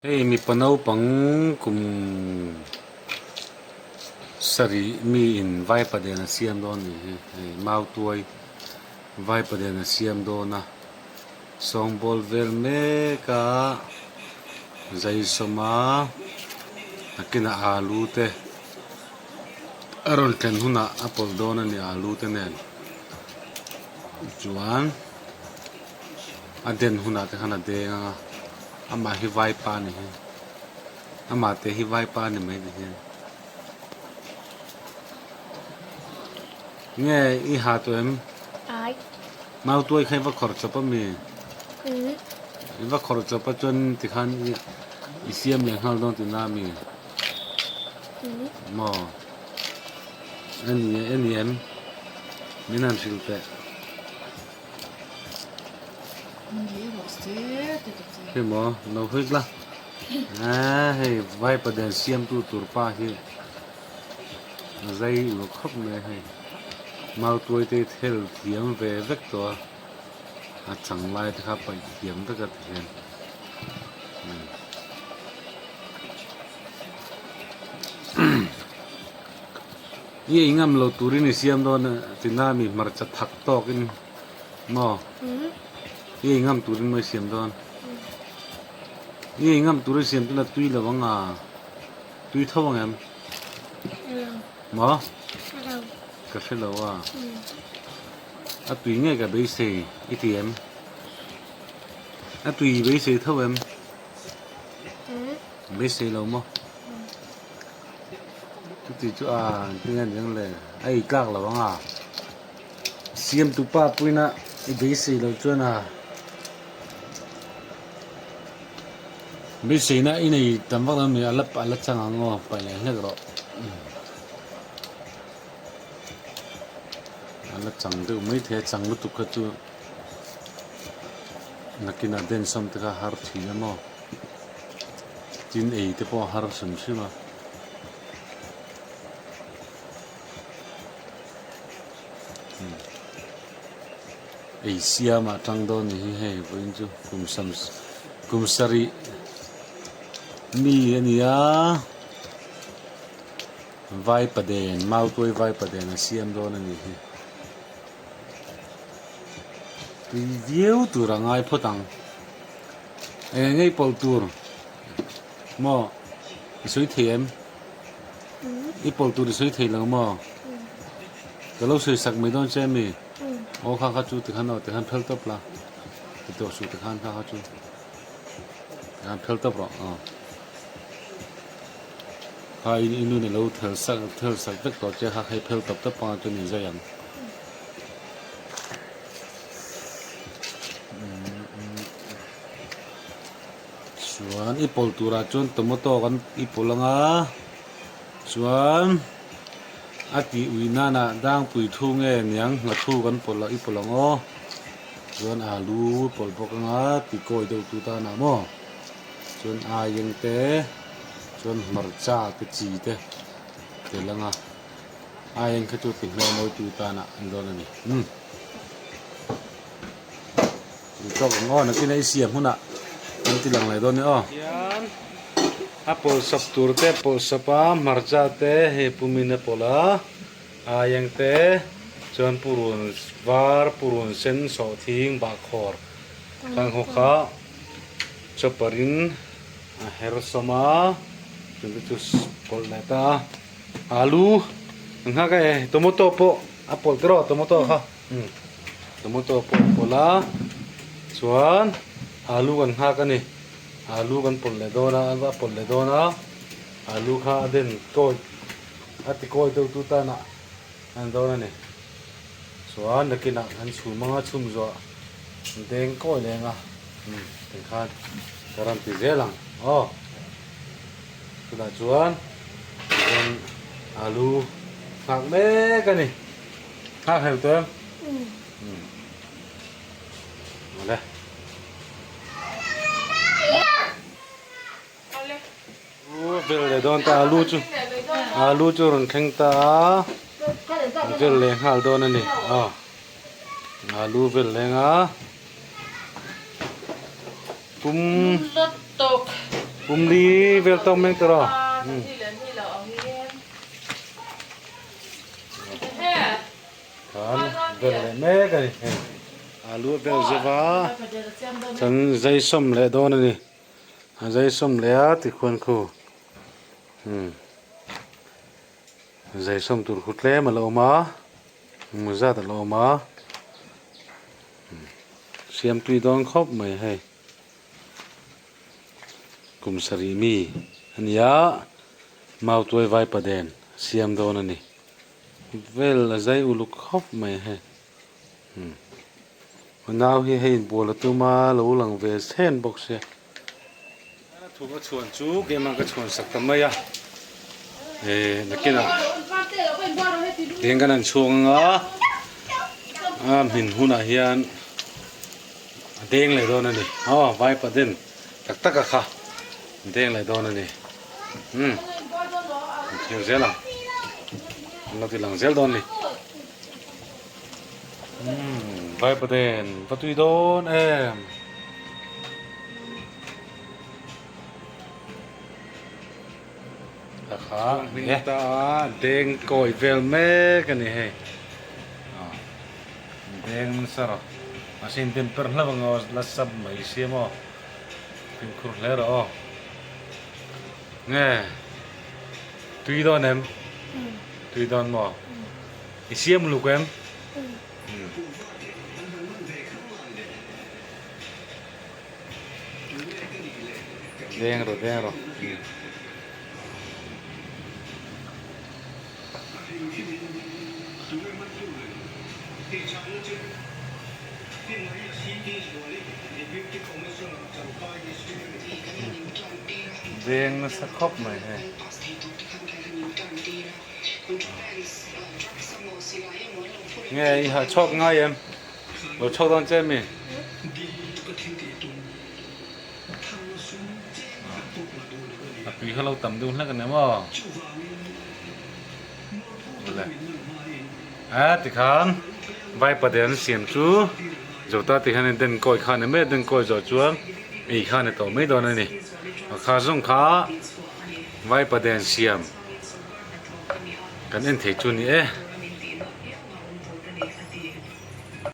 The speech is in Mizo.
Hei mipa naupang kum sarih mi in vaipaden a siam dawn nih hi hei mautuai vaipaden a siam dawn a sawngbawl vel mek a zaisawm a nakinah alu te a rawn thlen hunah a pawlh dawn a ni alu te nen chuan. A den hunah te khan a deng ang a, amah hi vaipa a ni hi, amah te hi vaipa a ni mai ti hian. Nge i ha tawh em? Ai. Mautuai kha i va khawrh chawp ami? I va khawrh chawp a chuan tikhan i siam leh nghal dawn tihna ami? Maw? A ni a ni em? Min han hrilh teh. Hei maw lo hawih la eee hei vaipaden siamtu tur pa hi a zai uluk khawp mai a hei mautuai te hi thel thiam ve vek tawh a a chang lai te kha paih thiam vek a ti hian i ei ngam lo turin i siam dawn a ti na mi hmarcha thak tawkin. Maw? I ei ngam turin maw i siam dawn? I ei ngam tur i siam chuan a tui lo ang a, tui tho ang em? Maw? Ka hre lo a. A tui ngei ka beisei i ti em? A tui i beisei tho em? Beisei lo maw? Chuti chu a engtin nge ni ang le? A ei tlak lo ang a. Siamtu pa puina i beisei lo chuan a beiseina i nei tam vak lo a ni a la a la chang ang aw paih leh hlek rawh a la chang deuh maithei a chang lutuk kha chu nakinah densawm te kha a har thin a maw tin ei te pawh a har hrim hrim a. Ei siam ah tang dawn ni hi hei vawiin chu kum sam kum sarih mi a ni a vaipaden mautuai vaipaden a siam dawn a ni hi tui viau tur a ngai phawt ang eng ngei pawlh tur maw i sawi thei em. I pawlh tur i sawi thei lo maw? Ka lo sawi sak mai dawn che ami? Aw kha kha chu tikhan aw tikhan phel tawp la. Ti tawh suh tikhan kha kha chu. Tikhan phel tawp rawh aw. Kha i i nu nen lo thel sak thel sak vek tawh che kha hei phel tawp tawp anga chuan in zai ang. Chuan i pawlh turah chuan tomato kan i pawlh ang a chuan a tih ui nanah dangpui thu nge niang nghathu kan pawlh i pawlh ang aw chuan alu pawlh bawk ang a ti kawi deuh tu tan ah maw chuan aieng te chuan hmarcha te chi te tel ang a aieng kha chu ti hmel mawi tu tanah an dawn a ni umm. Tawk ang aw nakin a i siam hunah kan ti lang leh dawn nia aw. Hian a pawlh sap tur te pawlh sap a hmarcha te hei pumin a pawlh a aieng te chuan purun var purun sen sawhthing bahkhawr khang ho kha chopper in a her sawm a chung te chu pawlh leh ta a alu ang nghak e tomato pawh a pawlh tawh tomato kha. Tomato pawh a pawlh a chuan alu kan nghak a ni alu kan pawlh leh dawn a a pawlh leh dawn a alu kha a den kawi a ti kawi deuh tu tan ah an dawn a ni chuan nakinah an chhum anga chhum zawh an deng kawi leng a tikhan ka rawn ti zel ang aw chutah chuan tichuan alu nghak mek a ni. Nghak hlel tawh em? Umm. Awle. U vel leh dawn ta alu chu alu chu rawn thleng ta a vel leh nghal dawn a ni aw alu vel leng a pum Pumli vel tawk meng tawh rawh. Khan vel leh mek a ni hei. Alu a vel zova chuan zai sawm leh dawn a ni. A zai sawm leh a tikhuan khu umm zai sawm tur khu tlem a la awm a engmaw zat a la awm a siam tui dawn khawp mai hei. Kum sarih mi a ni a, Mautuai Vaipaden siam dawn a ni. Vel a zai uluk khawp mai hei. Umm a nau hi hei inbual a tum a, lo lang ve chhen bawk sia. A thum a chhuan chu keimah ka chhuan sak ta mai a, eh nakinah eng kan han chhuak ang a, a hmin hunah hian a deng leh dawn a ni. Aw Vaipaden tak tak a kha a deng leh dawn a ni. Umm an thlir zel ang an lo ti lang zel dawn a ni. Umm Vaipaden va tui dawn em. A kha hming ta a deng kawi vel mek a ni hei deng nasa rawh mahse in den per hlauh ang aw la sap mai sia maw fimkhur hle rawh aw nge tui dawn em tui dawn maw i siam luk em. Deng rawh deng rawh. Deng nasa khawp mai hei. Nge i ha chhuak ngai em? Lo chhuak dawn che mi? A tui kha lo tam deuh hlek a ni maw? Awle. A tikhan vaipa den siam chu Zota ti hian den kawi kha a ni mai a, den kawi zawh chuan ei kha a ni tawh mai dawn a ni. A kha zawng kha vaipa den siam kan en thei chu a ni e.